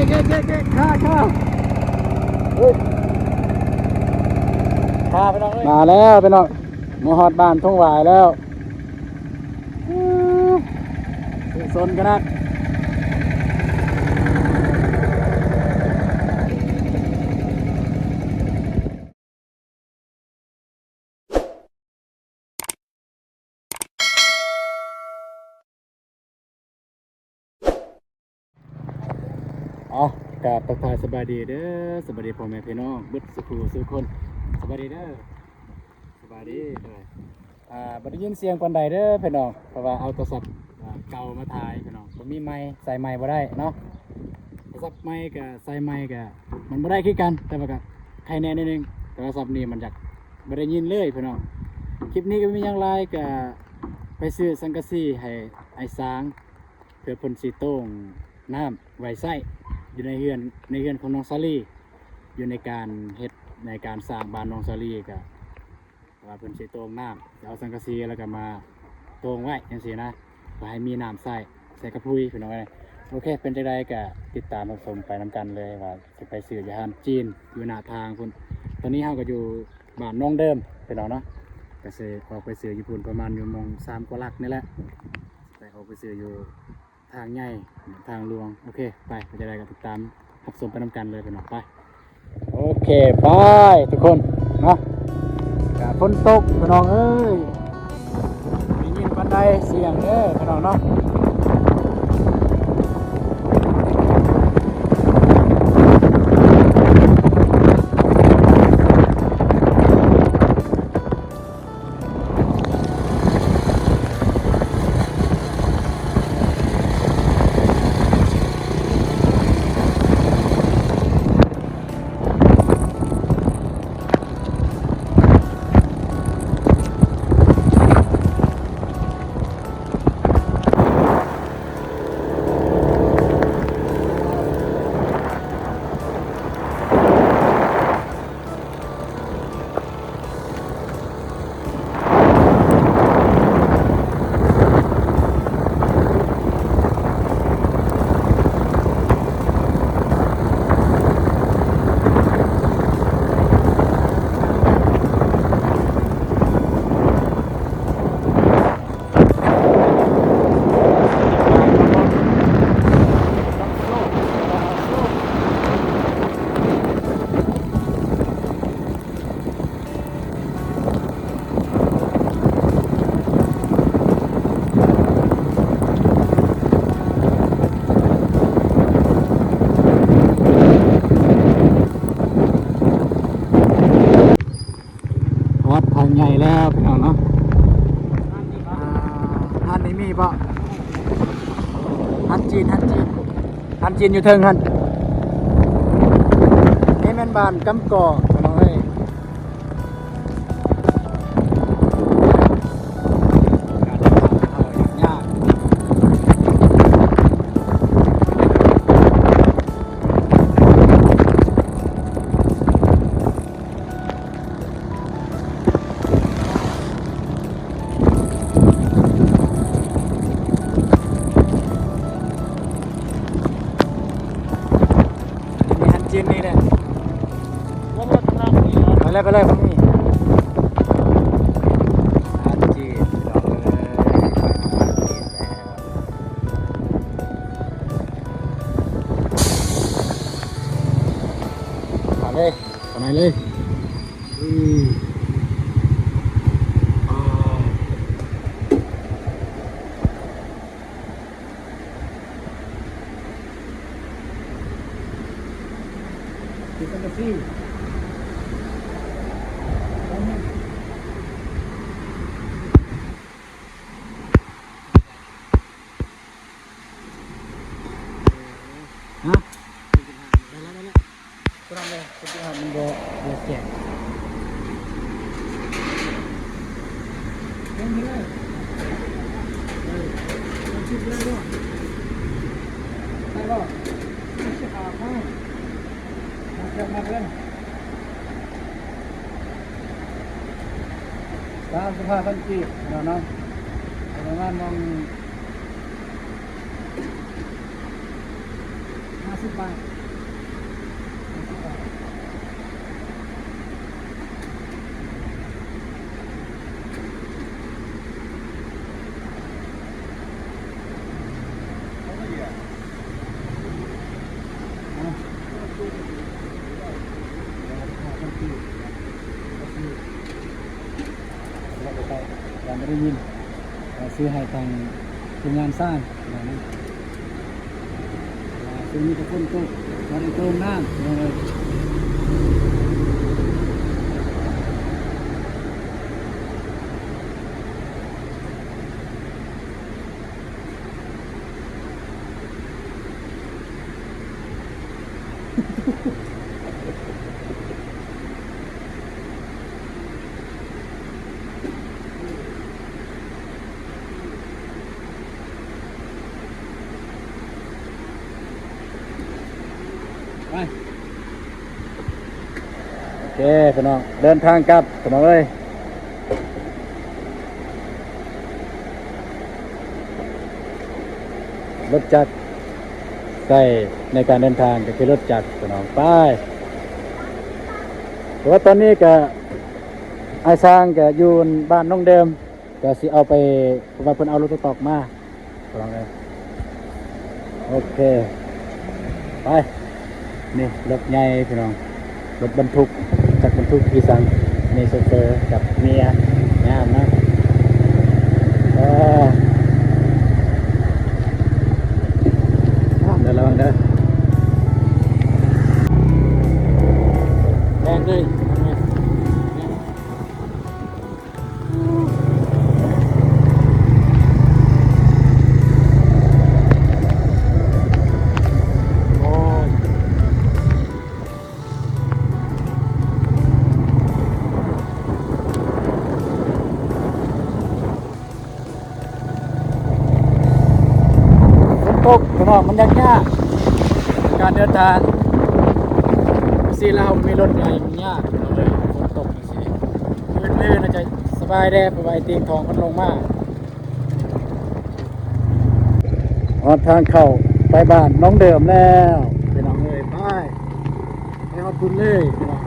ເກັບ ເກັບ ເກັບ ເກັບ ຂ້າ ຂ້າ ເຮີ້ຍ ຂ້າ ພີ່ນ້ອງເອີຍ ມາແລ້ວພີ່ນ້ອງ ມາຮອດບ້ານທົ່ງຫວາຍແລ້ວ. ເອີ ເສີງຊົນຂະໜາດ. ເອົາ ກາບທັກທາຍສະບາຍດີເດີ ສະບາຍດີພໍ່ແມ່ພີ່ນ້ອງເບິດສູ່ຜູ້ສູ່ຄົນ ສະບາຍດີເດີ ສະບາຍດີ ໂດຍ ອ່າ ບໍ່ໄດ້ຍິນສຽງປານໃດເດີພີ່ນ້ອງ ເພາະວ່າເອົາໂທລະສັບ ອ່າ ເກົ່າມາຖ່າຍພີ່ນ້ອງ ບໍ່ມີໄມ ໃສ່ໄມບໍ່ໄດ້ເນາະ ໂທລະສັບໃໝ່ກະໃສ່ໄມກະມັນບໍ່ໄດ້ຄືກັນ ແຕ່ວ່າກະໄຄແນ່ໜ້ອຍໜຶ່ງ ແຕ່ວ່າສັບນີ້ມັນຢາກບໍ່ໄດ້ຍິນເລີຍພີ່ນ້ອງ. ຄລິບນີ້ກະບໍ່ມີຫຍັງຫຼາຍ ກະໄປຊື້ສັງກະສີໃຫ້ອ້າຍສາງ ເພື່ອເພິ່ນຊິໂຕ່ງນ້ຳໄວ້ໃຊ້ຢູ່ໃນເຮືອນ ໃນເຮືອນຂອງນ້ອງສາລີ ຢູ່ໃນການເຮັດ ໃນການສ້າງບ້ານນ້ອງສາລີ ກະ ວ່າເພິ່ນຊິໂຕ່ງນ້ຳ ຈະເອົາສັງກະສີແລ້ວກໍມາໂຕ່ງໄວ້ຈັ່ງຊີ້ນະ ເພື່ອໃຫ້ມີນ້ຳໃຊ້ ໃສ່ກະພຸຍພີ່ນ້ອງເອີຍ. ໂອເຄ ເປັນຈັ່ງໃດກໍຕິດຕາມຮັບຊົມໄປນຳກັນເລີຍ ວ່າຊິໄປຊື້ຢູ່ຮ້ານຈີນ ຢູ່ໜ້າທາງພຸ້ນ. ຕອນນີ້ເຮົາກໍຢູ່ບ້ານໜອງເດີມພີ່ນ້ອງເນາະ ກໍຊິອອກໄປຊື້ຢູ່ພຸ້ນ ປະມານຢູ່ໝ່ອງສາມກວ່າຫຼັກນີ້ແຫຼະ ໄປອອກໄປຊື້ຢູ່ ທາງໃຫຍ່ ທາງຫຼວງ. ໂອເຄ ໄປ ເປັນຈັ່ງໃດກໍຕິດຕາມຮັບຊົມໄປນຳກັນເລີຍພີ່ນ້ອງ ໄປ. ໂອເຄ ໄປທຸກຄົນເນາະ ກະຝົນຕົກພີ່ນ້ອງເອີຍ ໄດ້ຍິນປານໃດສຽງເດີພີ່ນ້ອງເນາະ. ຮອດທາງໃຫຍ່ແລ້ວພີ່ນ້ອງເນາະ. ອ່າ ຮ້ານນີ້ມີບໍ່? ຮ້ານຈີນ ຮ້ານຈີນ ຮ້ານຈີນຢູ່ເທິງຫັ້ນ. ນີ້ແມ່ນບ້ານກຳກໍພີ່ນ້ອງເອີຍ. ການເດີນທາງເຮົາຫຍຸ້ງຍາກ. ມີຮ້ານຈີນນີ້ແຫຼະ. ໄປເລີຍ ໄປເລີຍ ພວກນີ້ ຮ້ານຈີນ ພີ່ນ້ອງເອີຍ ໄປຫາຮ້ານຈີນແລ້ວ. ເຂົ້າເລີຍ ເຂົ້າໃນເລີຍ. ອືມ ເປັນສັງກະສີ. ຮະ? ໄດ້ແລ້ວ ໄດ້ແລ້ວ ຜູ້ນຳເລີຍ ເຈັດສິບຫ້າ ມັນບໍ່ ບໍ່ແຈກ ລົງໄປເລີຍ ເອີ ເຈັດສິບໄດ້ບໍ່? ໄດ້ບໍ່? ເຈັດສິບຫ້າ ມາ ມາເກັບມາເລີຍ. ສາມສິບຫ້າພັນກີບເນາະ ປະມານໝ່ອງ ຫ້າສິ ແລ້ວກໍໄດ້ຍິນ ເອີ ຊື້ໃຫ້ທາງທີມງານສ້າງນະ ຊ່ວງນີ້ກໍຝົນຕົກ ບໍ່ໄດ້ຕົກນານ ເອີ. ໄປ ໂອເຄພີ່ນ້ອງ ເດີນທາງກັບພີ່ນ້ອງເອີຍ. ລົດຈັກໃຊ້ໃນການເດີນທາງກໍຄືລົດຈັກພີ່ນ້ອງ ໄປ. ແຕ່ວ່າຕອນນີ້ກໍອ້າຍຊ້າງກໍຢູ່ບ້ານນ້ອງເດີມ ກໍຊິເອົາໄປ ເພາະວ່າເພິ່ນເອົາລົດຕອກໆມາພີ່ນ້ອງເອີຍ. ໂອເຄ ໄປ. ນີ້ລົດໃຫຍ່ພີ່ນ້ອງ ລົດບັນທຸກ ຈັກບັນທຸກອີ່ສັງ ມີໂຊເຟີກັບເມຍງາມນະ ເອີ ລະວັງເດີ ແລງເລີຍ. ຝົນຕົກພີ່ນ້ອງ ມັນຍາກໆ ການເດີນທາງ ຊິລາວມີລົດໃຫຍ່ມັນຍາກພີ່ນ້ອງເອີຍ ຝົນຕົກຈັ່ງຊີ້ ມື້ອື່ນໆ ອາດຈະສະບາຍແດ່ ເພາະວ່າໄອ້ຕີງທອງເພິ່ນລົງມາ. ຮອດທາງເຂົ້າໄປບ້ານນ້ອງເດີມແລ້ວພີ່ນ້ອງເອີຍ ໄປ ໄປຮອດພຸ້ນເລີຍພີ່ນ້ອງ.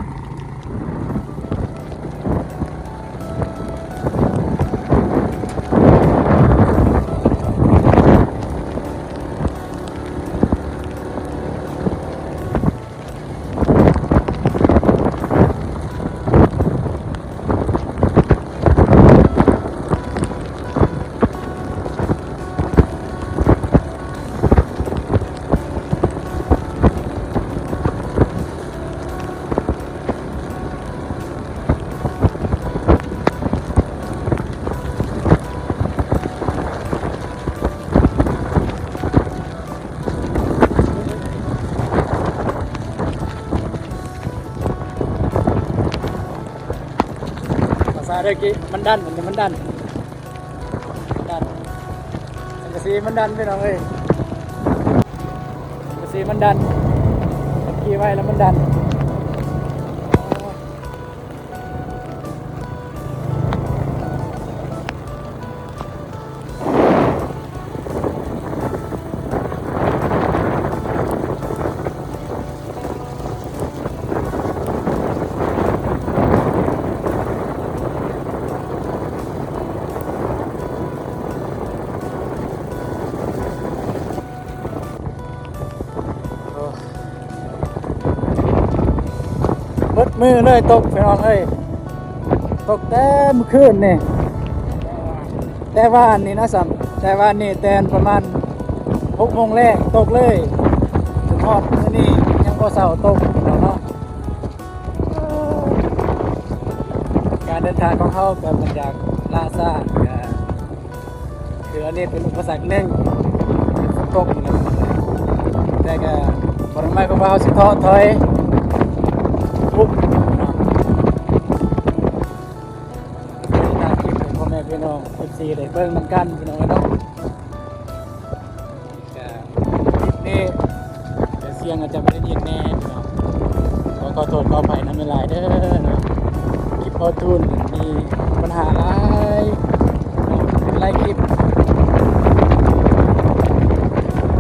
ພາສາເດີກີ ມັນດັນ ມັນດັນ ມັນດັນ ສັງກະສີມັນດັນ ພີ່ນ້ອງເອີຍ ສັງກະສີມັນດັນ ຂີ່ໄວແລ້ວມັນດັນ. ເບິດມື້ເລີຍຕົກ ພີ່ນ້ອງເອີຍ ຕົກແຕ່ມື້ຄືນນີ້ ແຕ່ວານນີ້ນະ ຊ້ຳ ແຕ່ວານນີ້ແຕ່ປະມານຫົກໂມງແລງຕົກເລີຍ ຈົນຮອດມື້ນີ້ຍັງບໍ່ເຊົາຕົກເນາະ. ການເດີນທາງຂອງເຮົາກໍມັນຢາກລ້າຊ້າ ກໍ ຄືອັນນີ້ເປັນອຸປະສັກໜຶ່ງ ຝົນຕົກນີ້ແຫຼະ ແຕ່ກໍບໍ່ໄດ້ໝາຍຄວາມວ່າເຮົາຊິທໍຖອຍ ທຸກເນາະ ຕາມຄລິບໃຫ້ພໍ່ແມ່ພີ່ນ້ອງ ເອັຟຊີ ໄດ້ເບິ່ງນຳກັນ ພີ່ນ້ອງເອີຍເນາະ. ກະຄລິບນີ້ກະສຽງອາດຈະບໍ່ໄດ້ຍິນແດ່ພີ່ນ້ອງ ຂໍ ຂໍໂທດຂໍອະໄພນຳຫຼາຍໆເດີເນາະ ຄລິບອອໂຕທູນມີບັນຫາຫຼາຍ ຫຼາຍຄລິບ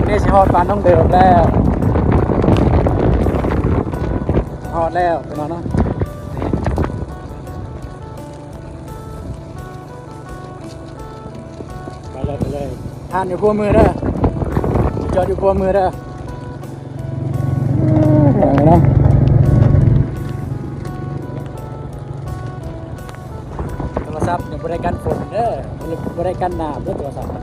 ນີ້ຊິຮອດບ້ານນ້ອງເດີມແລ້ວ ຮອດແລ້ວພີ່ນ້ອງເນາະ ໄປເລີຍ ໄປເລີຍ ຮ້ານຢູ່ຂວາມືເດີ ຈອດຢູ່ຂວາມືເດີ ເນາະ. ໂທລະສັບນີ້ບໍ່ໄດ້ກັນຝົນເດີ ບໍ່ໄດ້ກັນນ້ຳເດີໂທລະສັບນີ້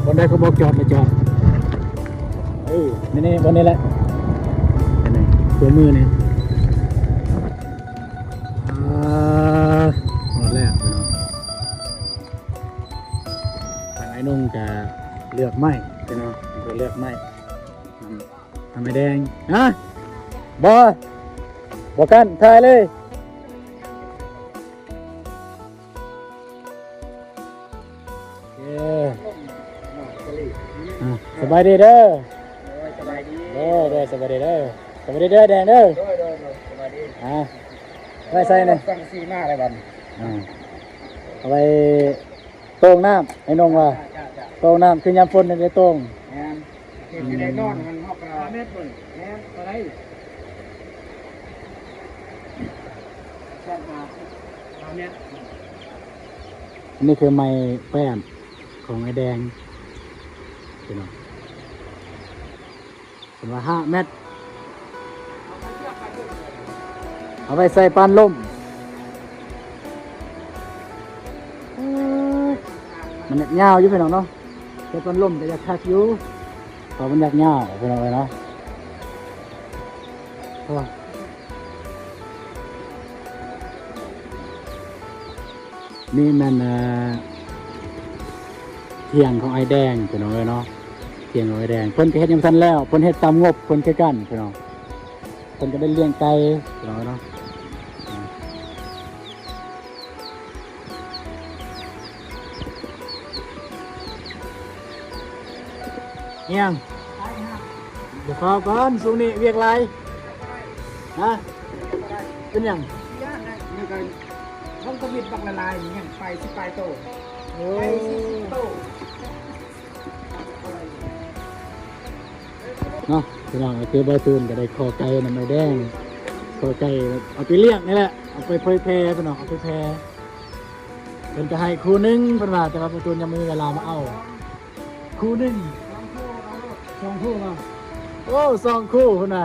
ບ່ອນໃດເຂົາບອກຈອດແລ້ວຈອດ ເອີ ນີ້ໆ ບ່ອນນີ້ແຫຼະ ນີ້ ຕົວມືນີ້ ອ່າ ຮອດແລ້ວພີ່ນ້ອງ ທາງອ້າຍໜຸ່ງກະເລືອກໄມ້ພີ່ນ້ອງ ເພິ່ນເລືອກໄມ້ ນຳ ນຳອ້າຍແດງ ຮະ ບໍ່ ບໍ່ກັ້ນ ຖ່າຍເລີຍ ເອີ ອ່າ ສະບາຍດີເດີ ໂດຍ ສະບາຍດີເດີ ສະບາຍດີເດີ ສະບາຍດີເດີແດງເດີ ໂດຍ ໂດຍ ໂດຍ ສະບາຍດີ ອ່າ ໄວ້ໃສ່ນີ້ ສັງກະສີມາແລ້ວບັດນີ້ ອ່າ ເອົາໄວ້ ໂຕ່ງນ້ຳ ໄອ້ໜຸ່ງວ່າ ໂຕ່ງນ້ຳ ຄືຍາມຝົນນີ້ໄດ້ໂຕ່ງ ແມ່ນ ເຮັດໃຫ້ໄດ້ນອນ ມັນເຮົາກໍ ຫ້າແມັດບໍ່ນີ້ ແມ່ນ ເທົ່າໃດ ສອງຫ້າ ຫ້າແມັດ ອັນນີ້ຄືໄມ້ແປ້ນຂອງອ້າຍແດງ ພີ່ນ້ອງ. ເພິ່ນວ່າຫ້າແມັດ ເອົາໄວ້ໃສ່ປານລົມ ມັນຍາວຢູ່ພີ່ນ້ອງເນາະ ໃສ່ປານລົມກໍຢາກຄັກຢູ່ ເພາະມັນຍາວພີ່ນ້ອງເອີຍເນາະ ໂອ້ ນີ້ແມ່ນ ເອີ ຖຽງຂອງອ້າຍແດງພີ່ນ້ອງເອີຍເນາະ ຖຽງຂອງອ້າຍແດງ ເພິ່ນກໍເຮັດຍັງບໍ່ທັນແລ້ວ ເພິ່ນເຮັດຕາມງົບເພິ່ນຄືກັນພີ່ນ້ອງ ເພິ່ນກໍໄດ້ລ້ຽງໄກ່ພີ່ນ້ອງເນາະ ອີ່ຫຍັງ? ຢ່າຟ້າວກ່ອນ ຊ່ວງນີ້ວຽກຫຼາຍ. ຮະ? ເປັນຫຍັງ? ມັນກໍ ມັນກໍມີບັກຫຼາຍໆ ຍັງໄປສິບປາຍໂຕ ໂອ້ ໄປສີ່ສິບໂຕ. ເນາະ ພີ່ນ້ອງ ຄືບ່າວຕູນກໍໄດ້ຂໍໄກ່ນຳອ້າຍແດງ ຂໍໄກ່ເອົາໄປລ້ຽງນີ້ແຫຼະ ເອົາໄປເຜີຍແຜ່ພີ່ນ້ອງ ເອົາໄປແຜ່ ເພິ່ນກໍໃຫ້ຄູ່ໜຶ່ງ ເພິ່ນວ່າ ແຕ່ວ່າບ່າວຕູນຍັງບໍ່ມີເວລາມາເອົາ ຄູ່ໜຶ່ງ ສອງຄູ່ບໍ່? ໂອ້ ສອງຄູ່ເພິ່ນວ່າ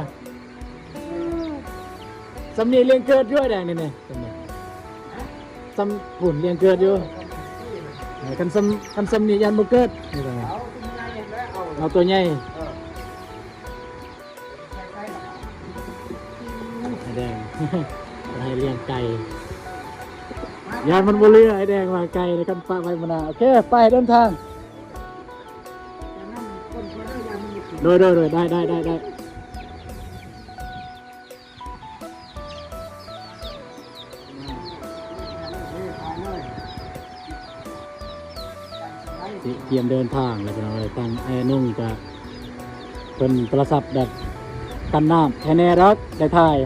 ສ່ຳນີ້ລ້ຽງເກີດຢູ່ແດງນີ້ ສ່ຳນີ້ ສ່ຳພຸ້ນລ້ຽງເກີດຢູ່ ເອີ ຄັນສ່ຳ ຄັນສ່ຳນີ້ຢ້ານບໍ່ເກີດ ເອົາຕົວໃຫຍ່ ອ້າຍແດງ ໃຫ້ລ້ຽງໄກ່ ຢ້ານມັນບໍ່ເຫຼືອ ອ້າຍແດງວ່າໄກ່ນີ້ ຄັນປະໄວ້ມື້ໜ້າ ໂອເຄ ໄປເດີນທາງ ໂດຍ ໂດຍ ໂດຍ ໄດ້ ໄດ້ ໄດ້ ໄດ້. ກຽມເດີນທາງແລ້ວພີ່ນ້ອງເອີຍ ທາງອ້າຍໜຸ່ງກະເພິ່ນໂທລະສັບແບບກັນນ້ຳ ແຄ່ແນ່ດອກໄດ້ຖ່າຍ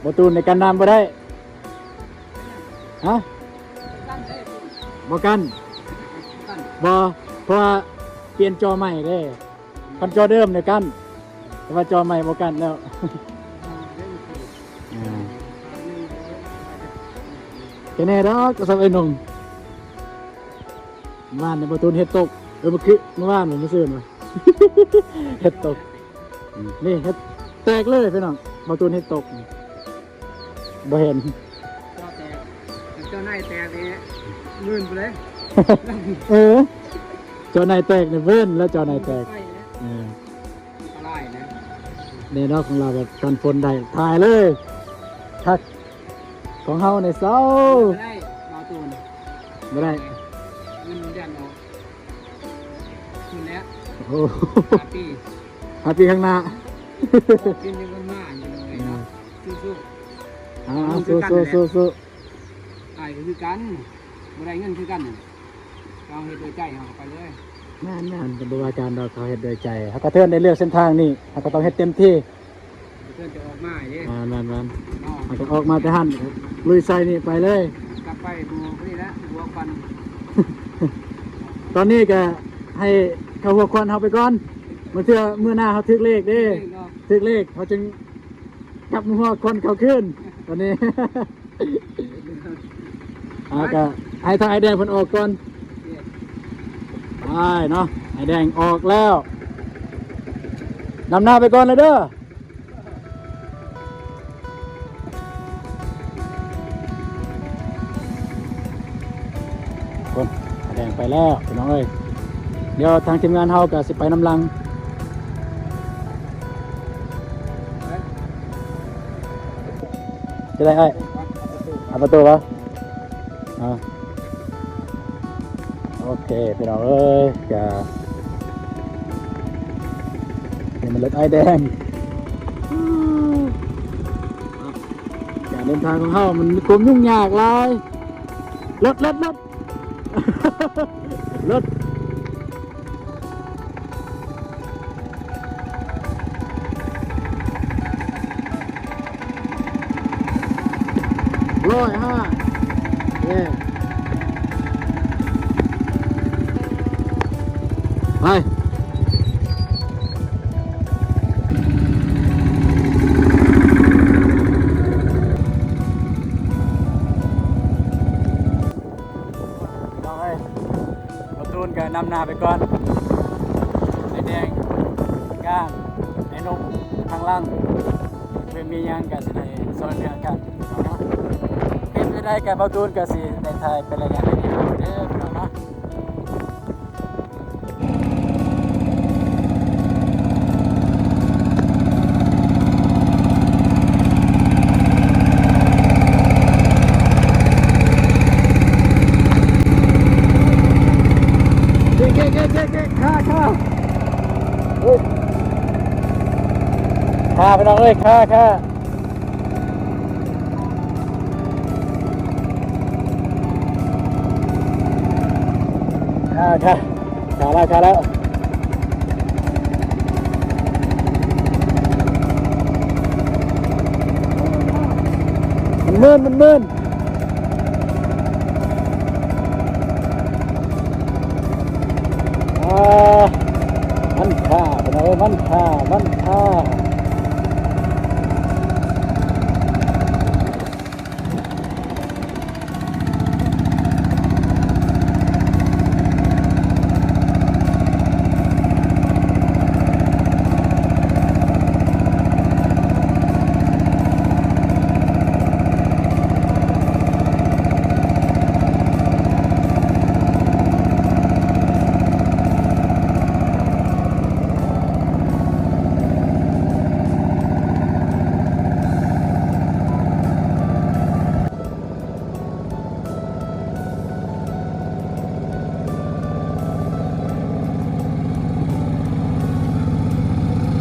ບ່າວຕູນນີ້ກັນນ້ຳບໍ່ໄດ້ ຮະ ບໍ່ກັ້ນ ບໍ່ ເພາະວ່າປ່ຽນຈໍໃໝ່ເດ້. ຄັນຈໍເດີມນີ້ກັ້ນ ແຕ່ວ່າຈໍໃໝ່ບໍ່ກັ້ນແລ້ວ ອ່າ ແຕ່ແນ່ດອກ ກໍສ່ຳໄອ້ໜຸ່ງ ວານນີ້ບ່າວຕູນເຫັດຕົກ ເອີ ມື້ຄື ມື້ວານບໍ່ ມື້ຊືນບໍ່ ເຫັດຕົກ ນີ້ເຫັດແຕກເລີຍພີ່ນ້ອງ ບ່າວຕູນເຫັດຕົກ ບໍ່ເຫັນ ຈໍແຕກ ເຈົ້ານາຍແຕກນີ້ ໝື່ນພຸ້ນເດ້ ເອີ ເຈົ້ານາຍແຕກນີ້ເວີ້ນແລ້ວ ເຈົ້ານາຍແຕກ ໄປແລ້ວ ເອີ ອັນຕະລາຍນະ ແນ່ນອນຂອງລາວແບບກັນຝົນໄດ້ ຖ່າຍເລີຍ ຄັກ ຂອງເຮົານີ້ເຊົາ ບໍ່ໄດ້ ເອົາໂຕນ ບໍ່ໄດ້ ເງິນເດືອນອອກ ຂຶ້ນແລ້ວ ໂອ້ ຫ້າປີ ຫ້າປີຂ້າງໜ້າ ໂອ້ ປີໜຶ່ງມັນມາຢູ່ເລີຍເນາະ ເອີ ສູ້ໆ ອ່າ ສູ້ໆ ສູ້ໆ ອ້າຍກໍຄືກັນ ບໍ່ໄດ້ເງິນຄືກັນ ເຮົາເຮັດດ້ວຍໃຈ ເຮົາກໍໄປເລີຍ ແມ່ນໆ ກໍບໍ່ວ່າກັນດອກ ເຮົາເຮັດດ້ວຍໃຈ ເຮົາກະເທີນໄດ້ເລືອກເສັ້ນທາງນີ້ ເຮົາກໍຕ້ອງເຮັດເຕັມທີ່ ເພິ່ນຈະອອກມາເດ້ ແມ່ນໆ ເນາະ ເຮົາກໍອອກມາແຕ່ຫັ້ນ ລຸຍໃສ່ນີ້ໄປເລີຍ ກັບໄປໝູ່ນີ້ແຫຼະ ຫົວຄວັນ ຕອນນີ້ກໍໃຫ້ເຂົາຫົວຄວັນເຮົາໄປກ່ອນ ບາງເທື່ອມື້ໜ້າເຮົາຖືກເລກເດ້ ຖືກເລກເນາະ ຖືກເລກເຮົາຈຶ່ງກັບມາຫົວຄົນເຂົາຄືນ ບັດນີ້ ອ່າ ກະໃຫ້ທາງອ້າຍແດງເພິ່ນອອກກ່ອນ ໄປເນາະ ອ້າຍແດງອອກແລ້ວ ນຳໜ້າໄປກ່ອນເລີຍເດີ. ຄົນ ອ້າຍແດງໄປແລ້ວພີ່ນ້ອງເອີຍ ດຽວທາງທີມງານເຮົາກະຊິໄປນຳຫຼັງ ຈະໄດ້ອ້າຍ ເອົາປະຕູບໍ່? ອ່າ ໂອເຄພີ່ນ້ອງເອີຍ ກະ ນີ້ມັນລົດອ້າຍແດງ ການເດີນທາງຂອງເຮົາມັນມີຄວາມຫຍຸ້ງຍາກຫຼາຍ ລົດ ລົດ ລົດ ລົດ ຮ້ອຍຫ້າ ເຢ້ ໄປ ພີ່ນ້ອງເອີຍ ບ່າວຕູນກະນຳໜ້າໄປກ່ອນ ອ້າຍແດງກາງ ອ້າຍນົກທາງຫຼັງ ເພື່ອມີຫຍັງກະຊິໄດ້ຊ່ວຍເຫຼືອກັນເນາະ ເຮັດໄດ້ໄດ້ກະບ່າວຕູນກະຊິໄດ້ຖ່າຍເປັນໄລຍະເດີ້ ເນາະ. ເກະ ເກະ ເກະ ເກະ ຂ້າ ຂ້າ ໂອ້ຍ ຂ້າ ພີ່ນ້ອງເອີຍ ຂ້າ ຂ້າ ອ່າ ຄ່ະ ຂາລະ ຂາລະ ມັນມື່ນ ມັນມື່ນ ອ່າ ມັນຄ່າ ພີ່ນ້ອງເອີຍ ມັນຄ່າ ມັນຄ່າ.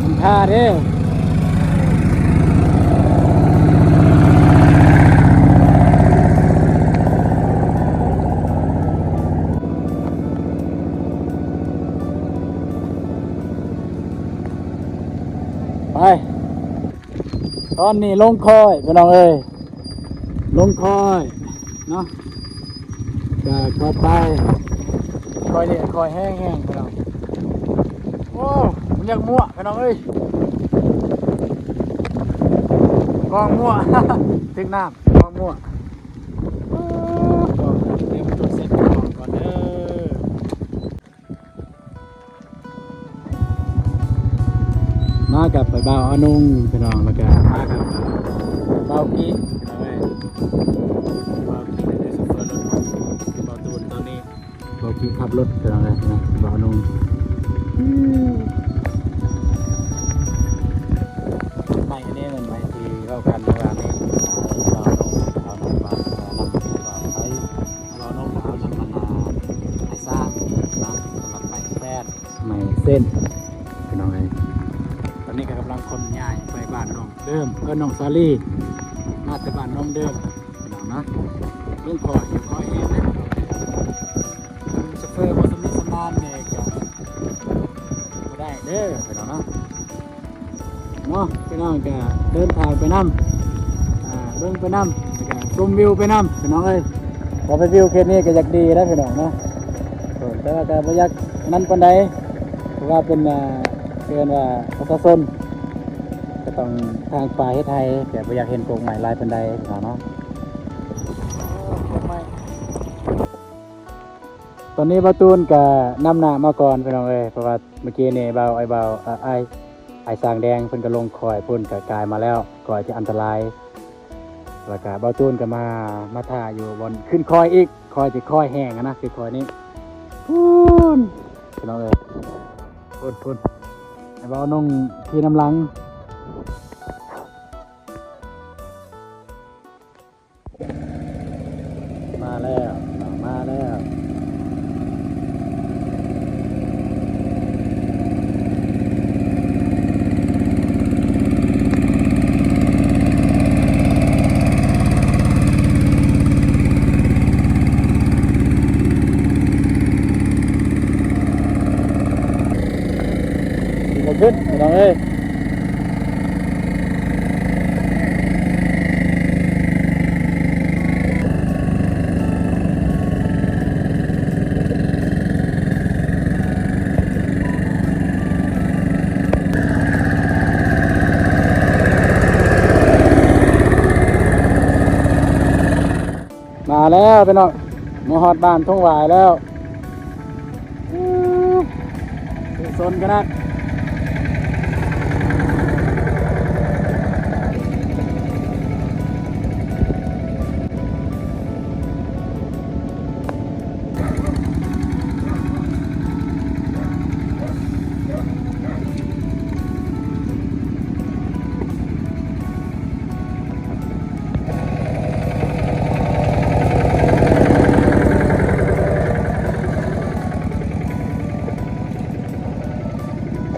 ມັນທ່າເດ້ ໄປ ຕອນນີ້ລົງຄ້ອຍ ພີ່ນ້ອງເອີຍ ລົງຄ້ອຍເນາະ ກະຄ່ອຍໄປ ຄ່ອຍເລະຄ່ອຍແຫ້ງໆ ພີ່ນ້ອງ ໂອ້ ມັນຢາກມົ້ວ ພີ່ນ້ອງເອີຍ ກ້ອງມົ້ວ ຖືກນ້ຳ ກ້ອງມົ້ວ ໂອ້ ດຽວໄປຕົວະເຊັດກ້ອງກ່ອນເດີ. ມາກັບບ່າວອານົງ ພີ່ນ້ອງ ແລ້ວກະມາກັບບ່າວກີ້ ພີ່ນ້ອງເອີຍ ບ່າວກີ້ເປັນໂຊເຟີລົດຂອງບ່າວຕູນຕອນນີ້ ບ່າວກີ້ຂັບລົດ ພີ່ນ້ອງເອີຍ ນະ ບ່າວອານົງ ໄມ້ອັນນີ້ແມ່ນໄມ້ທີ່ເວົ້າກັນເມື່ອວານນີ້ ບ່າວອານົງ ບ່າວອານົງ ບ່າວອານົງ ບ່າວໄທ ບ່າວອານົງ ບ່າວອານົງ ນຳມັນ ອ່າ ໄມ້ສ້າງເນາະ ສຳລັບໄມ້ແປ້ນ ໄມ້ເສັ້ນ ພີ່ນ້ອງເອີຍ ຕອນນີ້ກະກຳລັງຂົນຍ້າຍໄປບ້ານໜອງເດີມ ເອີ້ນໜອງສາລີ ມາແຕ່ບ້ານໜອງເດີມ ພີ່ນ້ອງເນາະ ເບິ່ງຂໍຢູ່ຂໍແຮງເດີ ໂຊເຟີບໍ່ຊຳນິຊຳນານແດ່ກະບໍ່ໄດ້ເດີ ພີ່ນ້ອງເນາະ. ເນາະ ພີ່ນ້ອງກະເດີນທາງໄປນຳ ອ່າ ເບິ່ງໄປນຳ ແລ້ວກະຊົມວິວໄປນຳ ພີ່ນ້ອງເອີຍ ພໍໄປວິວເຂດນີ້ກະຢາກດີນະ ພີ່ນ້ອງເນາະ ເອີ ແຕ່ວ່າກະບໍ່ຢາກນັ້ນປານໃດ ເພາະວ່າເປັນ ອ່າ ເອີ້ນວ່າປະຊາຊົນ ກໍຕ້ອງທາງປ່າເຮັດໄຮ່ ແຕ່ບໍ່ຢາກເຫັນກົກໄມ້ຫຼາຍປານໃດເນາະ. ຕອນນີ້ບ່າວຕູນກໍນຳໜ້າມາກ່ອນພີ່ນ້ອງເອີຍ ເພາະວ່າເມື່ອກີ້ນີ້ບ່າວ ອ້າຍບ່າວ ເອີ ອ້າຍ ອ້າຍສາງແດງເພິ່ນກໍລົງຄອຍພຸ້ນ ກໍກາຍມາແລ້ວ ຄອຍທີ່ອັນຕະລາຍ ແລ້ວກໍບ່າວຕູນກໍມາ ມາຖ້າຢູ່ບ່ອນຂຶ້ນຄອຍອີກ ຄອຍທີ່ຄອຍແຫ້ງຫັ້ນນະ ຄືຄອຍນີ້ ພຸ້ນ ພີ່ນ້ອງເອີຍ ພຸ້ນ ພຸ້ນ ອ້າຍບ່າວນົ່ງຂີ່ນຳຫຼັງ. ມາແລ້ວ ມາແລ້ວ ບໍ່ຂຶ້ນ ພີ່ນ້ອງເອີຍ. ມາແລ້ວພີ່ນ້ອງ ມາຮອດບ້ານທົ່ງຫວາຍແລ້ວ. ໂອ້ ໂຊນຂະໜາດ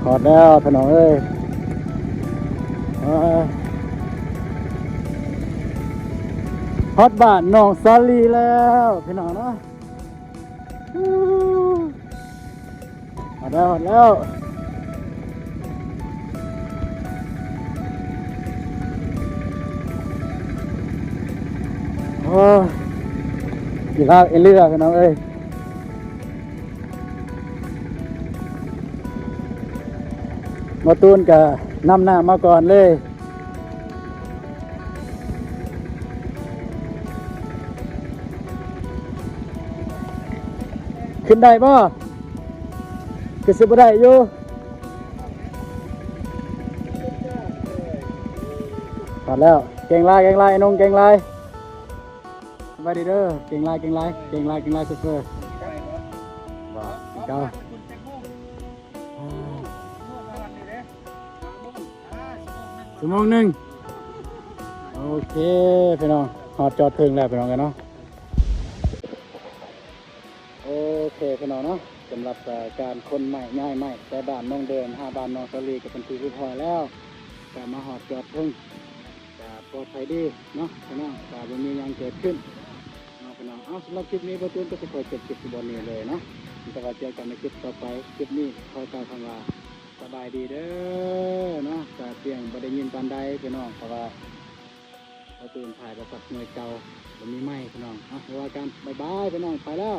ຮອດແລ້ວພີ່ນ້ອງເອີຍ ຮອດບ້ານໜອງສາລີແລ້ວພີ່ນ້ອງເນາະ. ຮອດແລ້ວ ຮອດແລ້ວ ໂອ້ ອີລາກອີເລືອ ພີ່ນ້ອງເອີຍ ໝໍຕູນກະນຳໜ້າມາກ່ອນເລີຍ. ຂຶ້ນໄດ້ບໍ່? ຄືຊິບໍ່ໄດ້ຢູ່. ຮອດແລ້ວ. ເກັ່ງຫຼາຍ, ເກັ່ງຫຼາຍ, ອ້າຍນົງເກັ່ງຫຼາຍ. ສະບາຍດີເດີ. ເກັ່ງຫຼາຍ, ເກັ່ງຫຼາຍ, ເກັ່ງຫຼາຍ, ເກັ່ງຫຼາຍ ໂຊເຟີ. ບໍ່ ຄືເກົ່າ. ຊົ່ວໂມງໜຶ່ງ. ໂອເຄ ພີ່ນ້ອງ, ຮອດຈອດເຖິງແລ້ວ ພີ່ນ້ອງເອີຍເນາະ. ໂອເຄ ພີ່ນ້ອງເນາະ, ສຳລັບ ເອີ ການຂົນໄມ້ຍ້າຍໄມ້ ແຕ່ບ້ານໜອງເດີນຫາບ້ານໜອງສາລີ ກໍເປັນທີ່ຮຽບຮ້ອຍແລ້ວ. ກໍມາຮອດຈອດເຖິງ ກໍປອດໄພດີເນາະ ພີ່ນ້ອງ, ກໍບໍ່ມີຫຍັງເກີດຂຶ້ນເນາະ ພີ່ນ້ອງ. ເອົາ ສຳລັບຄລິບນີ້ ບ່າວຕູນກໍຊິຂໍຈົບຄລິບທີ່ບ່ອນນີ້ເລີຍເນາະ, ແຕ່ວ່າເຈີກັນໃນຄລິບຕໍ່ໄປ. ຄລິບນີ້ຂໍກ່າວຄຳວ່າ ສະບາຍດີເດີເນາະ. ກະສຽງບໍ່ໄດ້ຍິນປານໃດ ພີ່ນ້ອງ, ເພາະວ່າບ່າວຕູນຖ່າຍໂທລະສັບໜ່ວຍເກົ່າ ບໍ່ມີໄມ ພີ່ນ້ອງ. ເອົາ ບໍ່ວ່າກັນ, ບາຍບາຍ ພີ່ນ້ອງ, ໄປແລ້ວ.